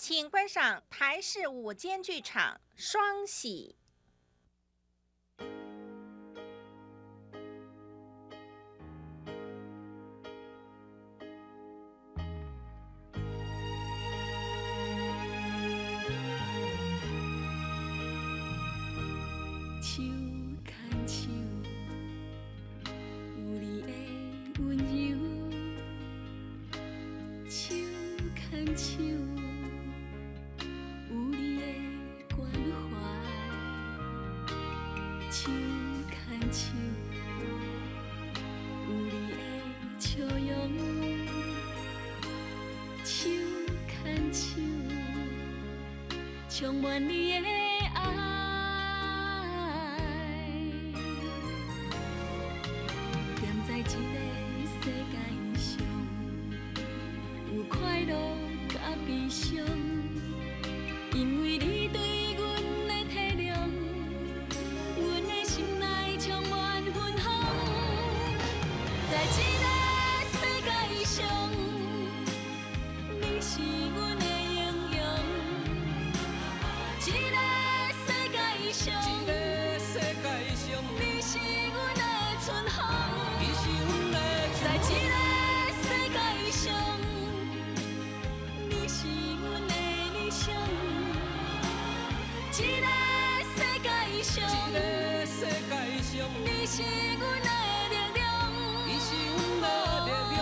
請觀賞台視午間劇場《雙喜》。手牽手，有你的溫柔；手牽手，有你的關懷；手牽手，有你的笑容；手牽手，充滿你的愛。踮在這个世界上，有快樂佮悲傷，因為你對阮的體諒，阮的心內充滿芬芳。在這个世界上，你是阮的英雄。這个世界上，這个世界上，你是阮的春風。你是阮的在這个世界上，你是阮的理想。這个世界上，這个世界上，你是阮的力量。你是阮的力量。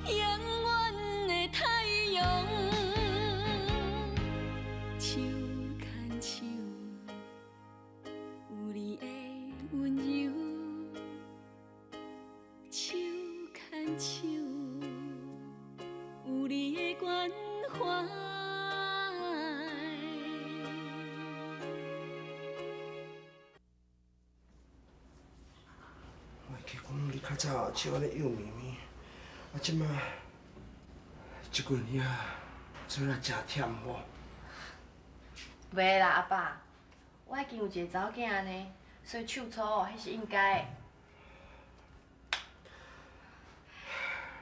永遠的太陽，手牽手，有你的溫柔；手牽手，有你的關懷。我會記講你較早笑我咧幼咪咪，啊，這馬這群兄做來誠忝吼。袂啦，阿爸，我已經有一个查某囝呢，所以手粗哦，彼是應該的。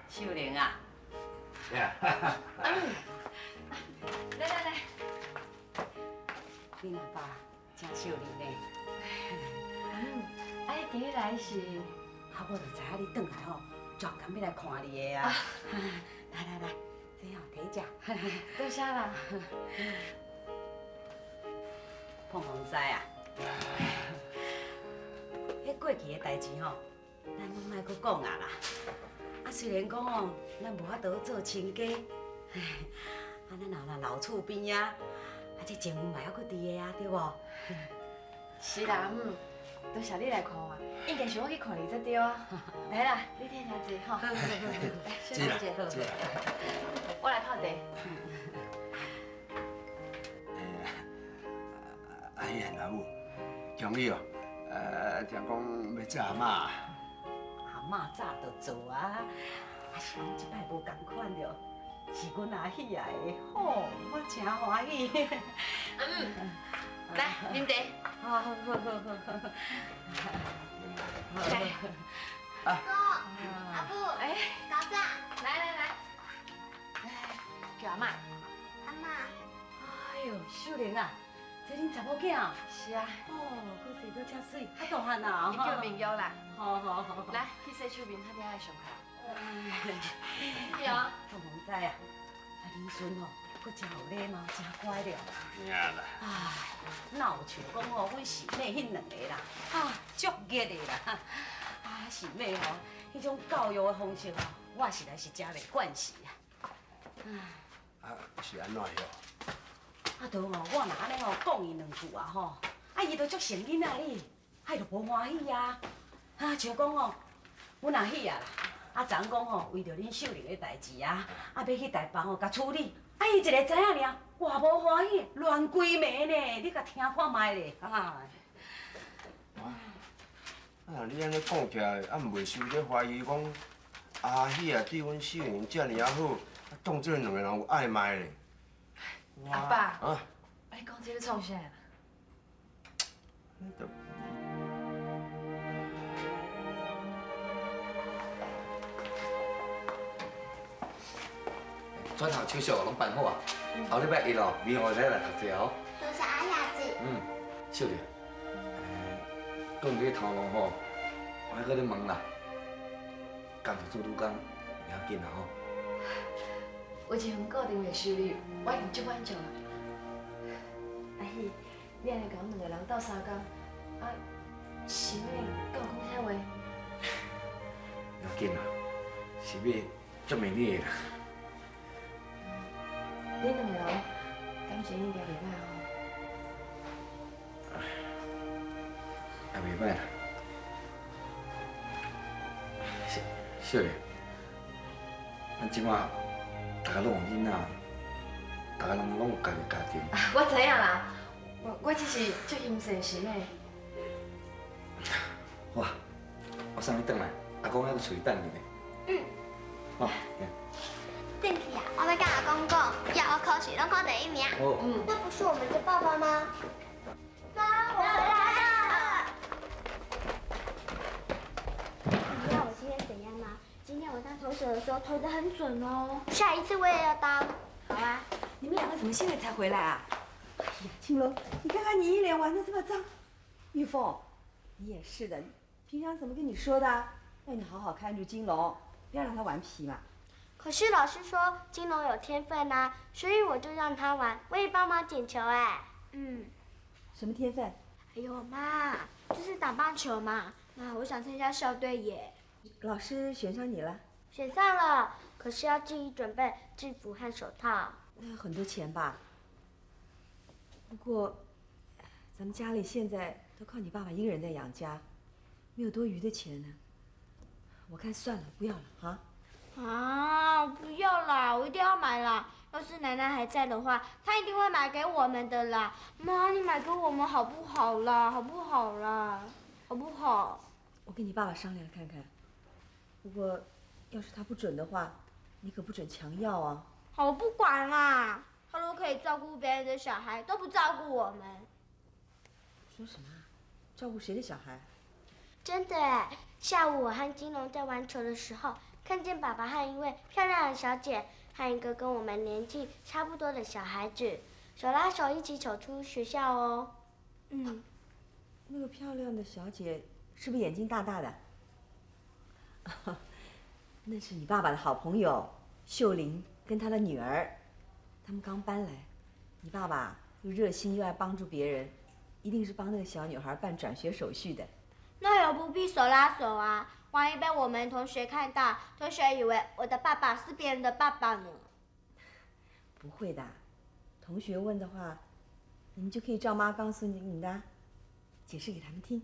秀玲啊，來來來，恁阿爸真秀玲呢。啊，你今日來是？啊，我就知影你轉來吼，專工欲來看你的啊。來來來，這吼提食。多謝啦。鳳凰師啊，彼過去的代誌吼，咱攏莫閣講啊啦。啊，雖然講哦，咱無法度做親家，啊，咱若老厝邊啊，啊，這情分嘛猶閣佇的啊，對無？是啦，阿姆，多謝你來看我，應該是我去看你才對啊。來啦，你替下坐吼。來，小姐，我來泡茶。阿燕阿母，強你哦，聽講欲做阿嬤。阿嬤早就做啊，啊是講這擺無仝款著，是阮阿喜仔的，吼，我誠歡喜。阿姆，來啉茶。好好好好好。來。阿公，阿母，哎，早早。來來來，來叫阿嬤。阿嬤。哎喲，秀玲啊，這恁查某囝？是啊。哦，閣生做遮媠，較大漢啊。伊叫明玉啦。好好好。來，去洗手面，較凊愛上課。對啊。鳳凰仔啊，啊恁孫吼，閣誠有禮貌，誠乖了。是啦。唉，哪有像講吼，阮四妹彼兩个啦，啊，足激的啦。啊，四妹吼，彼種教育的方式吼，我實在是誠袂慣勢啊。啊，是按怎樣？啊，就吼，我若按呢吼講伊兩句啊吼，啊，伊就足成囡仔哩，啊，伊就無歡喜啊。啊，像講吼，阮阿喜啊啦，啊，昨昏講吼，為著恁秀玲的代誌啊，啊，欲去台北吼，共處理，啊，伊一个知影爾，偌無歡喜，亂規暝呢，你共聽看覓咧，啊。啊，你按呢講起來，啊，毋袂受咧懷疑講阿喜啊對阮秀玲遮爾仔好，啊，當做兩个人有曖昧咧。阿爸，啊，你講這咧創啥？你就轉學手續攏辦好啊，後禮拜一哦，明後日來讀冊哦。多謝阿爺子。嗯，秀玲，講你頭路吼，我還閣咧問啦，工課做女工袂要緊啦吼。有一份固定的收入，我已經足滿足啊。阿喜，你按呢共阮兩個人鬥相共，啊，是欲敢有講啥話？袂要緊啦，是欲足美麗的啦。恁兩個人感情應該袂歹吼。也袂歹啦。秀秀玲，咱這馬大家攏有囡仔，大家人攏有家己家庭。我知影啦，我只是足欣羨是欲。好啊，我送你轉來，阿公還閣厝裡等你呢。嗯。好。轉去啊！我欲佮阿公講，以後我考試攏考第一名。哦。那不是我們的爸爸嗎？媽，我回來了。你知道我今天怎樣嗎？今天我當投手的時候投得很準哦。下一次我也要當。好啊。你們兩個怎麼現在才回來啊？哎呀，青龍，你看看你一臉玩得這麼髒。玉鳳，你也是的，平常怎麼跟你說的？要你好好看住金龍，不要讓他頑皮嘛。可是老師說金龍有天分啊，所以我就讓他玩，我也幫忙撿球哎。嗯。什麼天分？哎呦媽，就是打棒球嘛。那我想參加校隊耶。老師選上你了？選上了，可是要自己準備制服和手套。那要很多錢吧？不過，咱們家裡現在都靠你爸爸一個人在養家，沒有多餘的錢呢。我看算了，不要了啊。啊，不要啦！我一定要買啦！要是奶奶還在的話，她一定會買給我們的啦。媽，你買給我們好不好啦？好不好啦？好不好？我跟你爸爸商量看看。不過，要是他不准的話，你可不准強要啊。好，我不管啦。他都可以照顧別人的小孩，都不照顧我們。說什麼？照顧誰的小孩？真的哎，下午我和金龍在玩球的時候，看見爸爸和一位漂亮的小姐和一個跟我們年紀差不多的小孩子，手拉手一起走出學校哦。嗯，那個漂亮的小姐是不是眼睛大大的？那是你爸爸的好朋友秀玲跟她的女兒，他們剛搬來，你爸爸又熱心又愛幫助別人，一定是幫那個小女孩辦轉學手續的。那也不必手拉手啊，萬一被我們同學看到，同學以為我的爸爸是別人的爸爸呢。不會的，同學問的話，你們就可以照媽告訴你的，解釋給他們聽。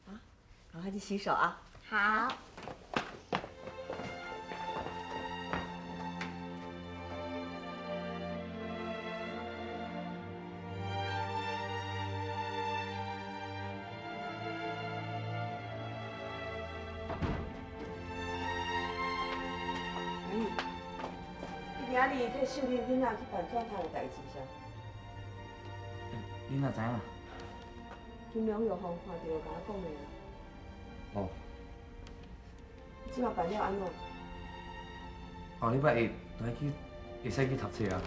啊，趕快去洗手啊！好。你今日替秀玲囡仔去辦轉學有代誌啥？你哪知影？金龍又予看著，共我講的啊。哦。你這馬辦了按怎？後禮拜一就愛去，會使去讀冊啊。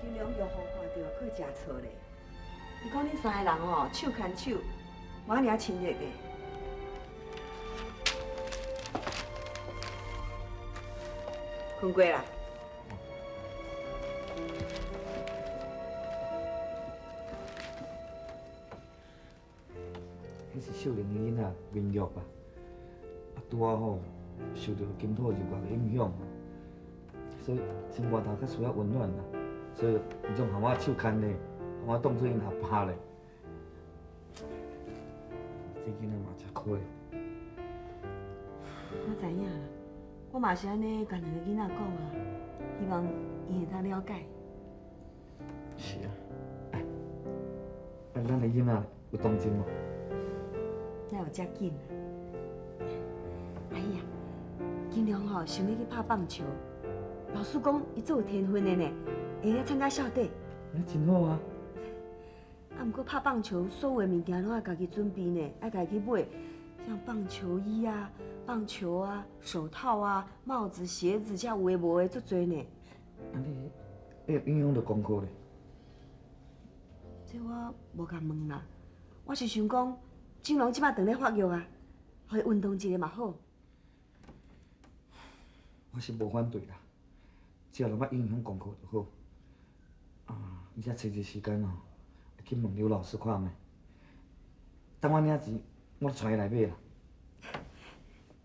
金龍又予看著，閣食錯咧。伊講恁三個人哦，手牽手，無按呢仔親熱的。睏過啦。彼是秀玲的囡仔明玉啊，啊拄仔好受著金土入國的影響，所以生活頭較需要溫暖啦，所以伊總予我手牽咧，予我當做𪜶阿爸咧。這囡仔嘛真可憐。我知影啦，我嘛是按呢共兩个囡仔講啊，希望𪜶會當了解。是啊，哎，啊，咱的囡仔有動靜無？哪有遮緊啊？哎呀，金龍吼想欲去拍棒球，老師講伊足有天分的呢，會使參加校隊。那真好啊！啊，啊，毋过拍棒球，所有的物件拢爱家己准备呢，爱家己去买，像棒球衣啊、棒球啊、手套啊、帽子、鞋子，遮有的无的足济呢。啊你，会影响著功课咧？这我无共问啦，我是想讲，金龙这摆当咧发育啊，予伊运动一下嘛好。我是无反对啦，只要若莫影响功课就好。啊，你才揣一个时间哦，去问刘老师看觅。等我领钱，我就带伊来买啦。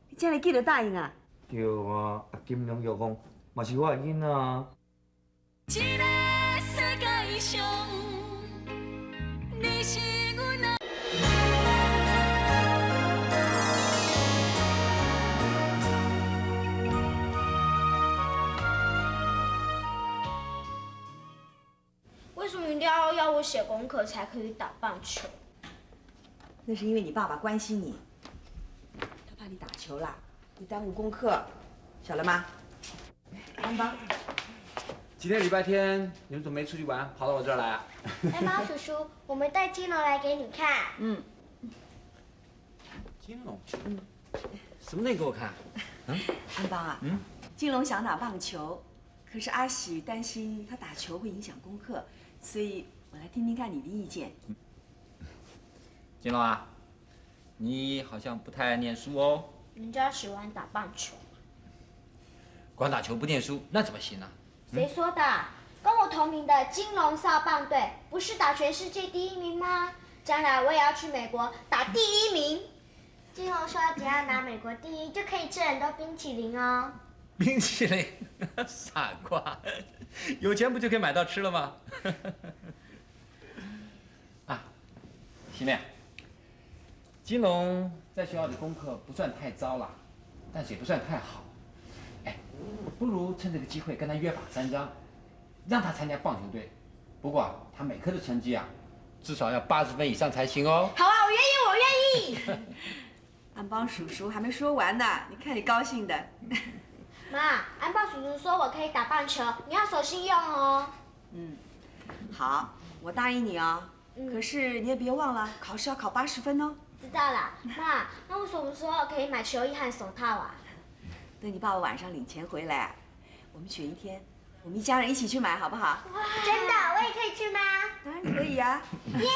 你遮尔紧就答应啊？对啊，啊金龙玉凤嘛是我的囡仔啊。这个世界上，你是阮的。为什么一定要要我写功课才可以打棒球？那是因为你爸爸关心你，他怕你打球啦，你耽误功课，晓得吗？安邦，今天礼拜天，你们怎么没出去玩，跑到我这儿来啊？安邦叔叔，我们带金龙来给你看。嗯。金龙？嗯。什么东西给我看？嗯。安邦啊，嗯，金龙想打棒球，可是阿喜担心他打球会影响功课，所以我来听听看你的意见。金龙啊，你好像不太爱念书哦。人家喜欢打棒球。光打球不念书，那怎么行呢？谁说的？跟我同名的金龙少棒队不是打全世界第一名吗？将来我也要去美国打第一名。金龙说，只要拿美国第一，就可以吃很多冰淇淋哦。冰淇淋？傻瓜，有钱不就可以买到吃了吗？啊，新妹，金龙在学校的功课不算太糟了，但是也不算太好。哎，不如趁这个机会跟他约法三章，让他参加棒球队。不过啊，他每科的成绩啊，至少要80分以上才行哦。好啊，我愿意，我愿意。安邦叔叔还没说完呢，你看你高兴的。妈，安邦叔叔说我可以打棒球，你要守信用哦。嗯，好，我答应你哦。可是你也别忘了，考试要考80分哦。知道了，妈，那我什么时候可以买球衣和手套啊？等你爸爸晚上领钱回来，我们选一天，我们一家人一起去买，好不好？真的，我也可以去吗？当然可以啊。耶！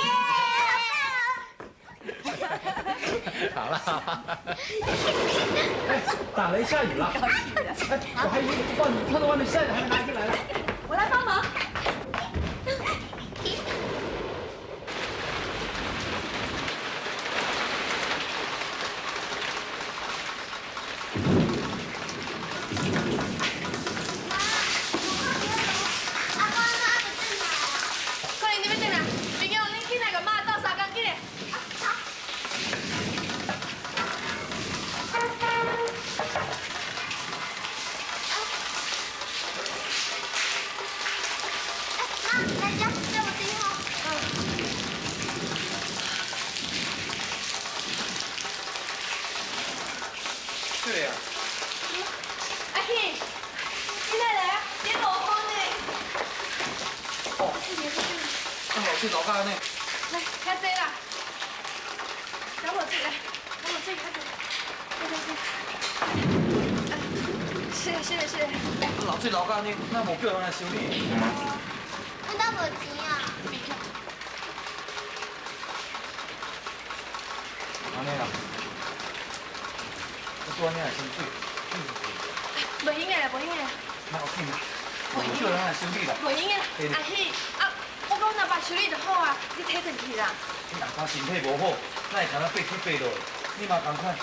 好了，哎，打雷下雨了。哎，我还以为放你放在外面晒着，还没拿进来呢。我来帮忙。那无叫人来修理。我哪无钱啊？按呢啦，我拄按呢来先水。袂用的啦，袂用的。那有紧，无叫人来修理啦。袂用的，阿喜，啊，我讲若别修理就好啊，你提转去啦。你人看身体无好，哪会通啊爬起爬落？你嘛仝款。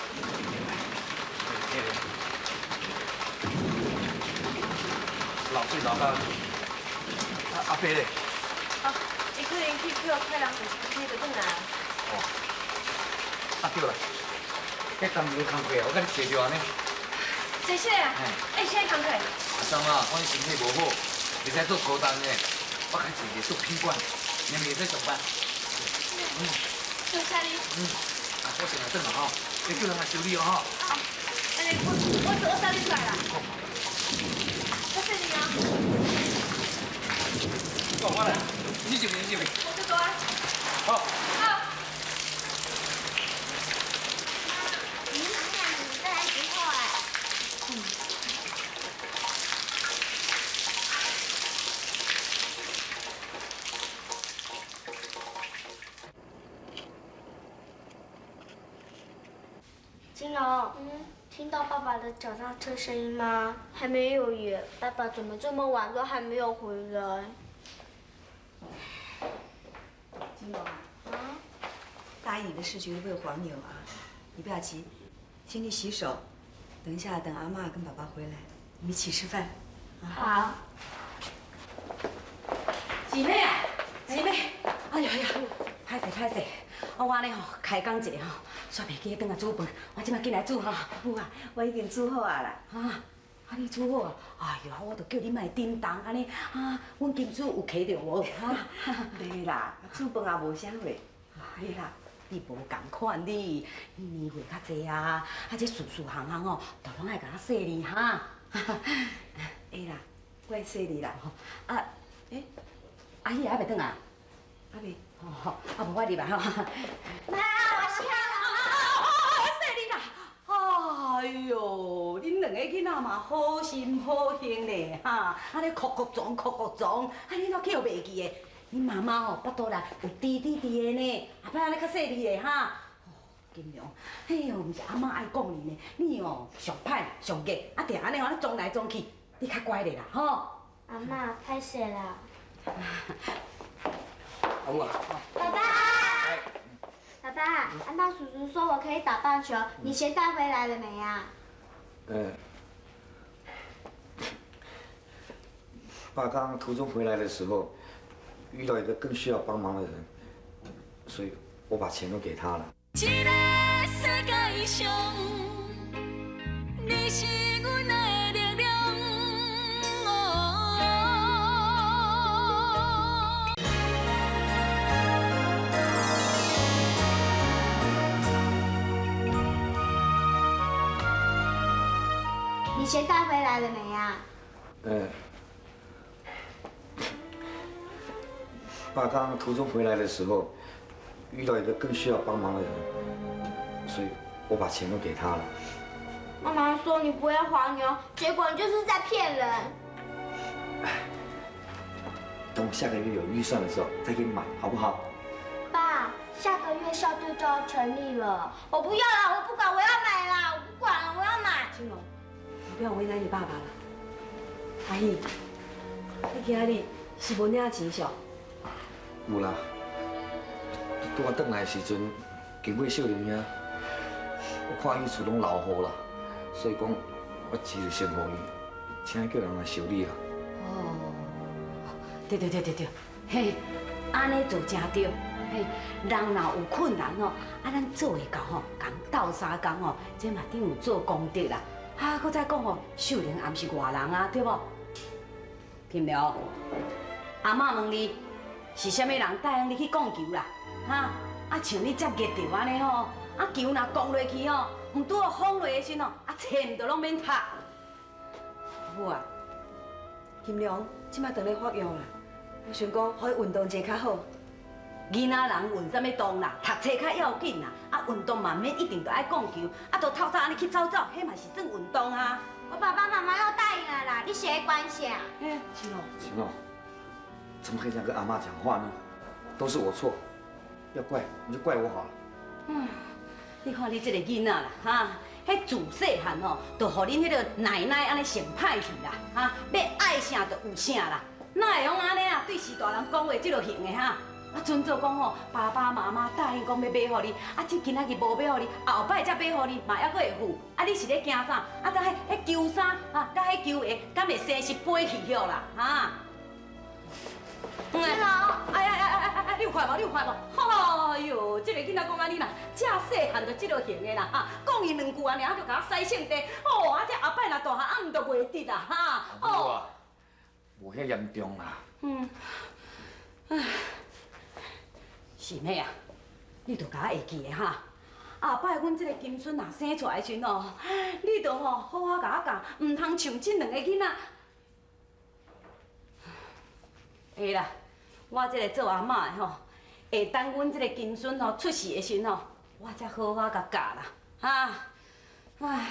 老水老到，啊阿伯咧？啊，伊可能去叫客人回去就转来。哦，啊对啦，彼当时工课啊，我甲你提著安呢。谢谢啊，哎，啥工课？阿三啊，我身体无好，袂使做粗重的，我较坐个做品管，明袂使上班。嗯，多谢你。嗯，啊，我先来转啦吼，你叫人来修理哦吼。啊，按呢我送你出来啦。多谢你啊。我来，你这边，你这边。我这多。好。好。你们俩怎么在时候哎？金龙，听到爸爸的脚踏车声音吗？还没有耶，爸爸怎么这么晚都还没有回来？金龙啊，答应你的事绝对不会黄牛啊，你不要急，先去洗手，等一下等阿嬷跟爸爸回来，我们一起吃饭。好。姊妹啊，姊妹，哎呀哎呀，歹势歹势，啊我呢吼开讲一下吼，煞袂记得转来煮饭，我这摆紧来煮吼。有啊，我已经煮好啊啦。啊，啊你煮好啊？哎哟，我就叫你莫叮当按呢，啊，阮金珠有客著无？哈，袂啦，煮饭也无啥货。哎啦，你无仝款你，你年岁较济啊，啊这事事项项吼，都拢爱共我细腻哈。会啦，我会细腻啦。啊，欸，阿喜还袂转来？还袂。哦，啊无我入来吼。妈，我洗好了。细腻啦！哎哟，恁两个囡仔嘛好心好行呢，哈，按呢哭哭撞哭哭撞，啊你怎去予袂记的？恁妈妈吼腹肚内有滴滴滴的呢，后摆按呢较细腻的哈。金良，哎哟，毋是阿嬷爱讲你呢，你哦上歹上激，啊定按呢按呢撞来撞去，你较乖咧啦，吼。阿嬷，歹势啦。阿母啊。爸爸。爸爸，安娜叔叔说我可以打棒球，你钱带回来了没啊？爸刚刚途中回来的时候，遇到一个更需要帮忙的人，所以我把钱都给他了。这个世界上，你是阮的力量。你钱带回来了没啊？爸刚刚途中回来的时候，遇到一个更需要帮忙的人，所以我把钱都给他了。妈妈说你不会黄牛，结果你就是在骗人。等我下个月有预算的时候再给你买，好不好？爸，下个月校队就要成立了，我不要了，我不管，我要买啦，我不管了，我要买。金龙，你不要为难你爸爸了。阿姨，你今日是无领钱是？有啦，拄仔转来的时阵，经过秀玲遐，我看伊厝拢漏雨啦，所以讲我钱就先予伊，请叫人来修理啦。哦，对对对对对，嘿，按呢做真对，嘿，人若有困难吼，啊，咱做会到吼，共斗相共吼，这嘛等于做功德啦。啊，阁再讲吼，秀玲也毋是外人啊，对无？金良，阿嬷问你，是啥物人答应你去摃球啦？哈？啊，像你遮热著按呢吼，啊球若摃落去吼，毋拄好风落的时阵吼，啊册毋就拢免读。母啊，金良这摆当咧发育啦，我想讲，予伊运动一下较好。囡仔人运啥物动啦？读册较要紧啦，啊运动嘛免一定著爱摃球，啊都透早按呢去走走，彼嘛是算运动啊。我爸爸妈妈又答应了啦，你是咧管啥？青龙，青龙，怎么可以这样跟阿嬷讲话呢？都是我错，要怪你就怪我好了。嗯，你看你这个囡仔啦，哈，彼自细汉吼，就予恁彼个奶奶按呢宠歹去啦，哈，欲爱啥就有啥啦，哪会用按呢啊？对序大人讲话这落型的哈？啊，准做讲吼，爸爸妈妈答应讲欲买予你，啊，这今仔日无买予你，后摆才买予你，嘛犹阁会付。啊，你是咧惊啥？啊，佮彼球衫啊，佮彼球鞋，敢会生湿飞去许啦？哈？金龙，哎哎哎哎哎哎，你有看无？你有看无？哎哟，这个囡仔讲按呢啦，这细汉就这落型的啦，哈，讲伊两句按呢，啊就共我洗圣地。哦，啊这后摆若大汉，啊毋就袂得啦，哈。哦，无遐严重啦。嗯，唉。是咩啊？你著共我会记的哈。后摆阮这个金孙若生出来时阵哦，你著吼好好共我教，毋通像这两个囡仔。会啦，我这个做阿嬷的吼，會等阮這个金孫吼出世的時吼，我才好好共教啦，哈。唉。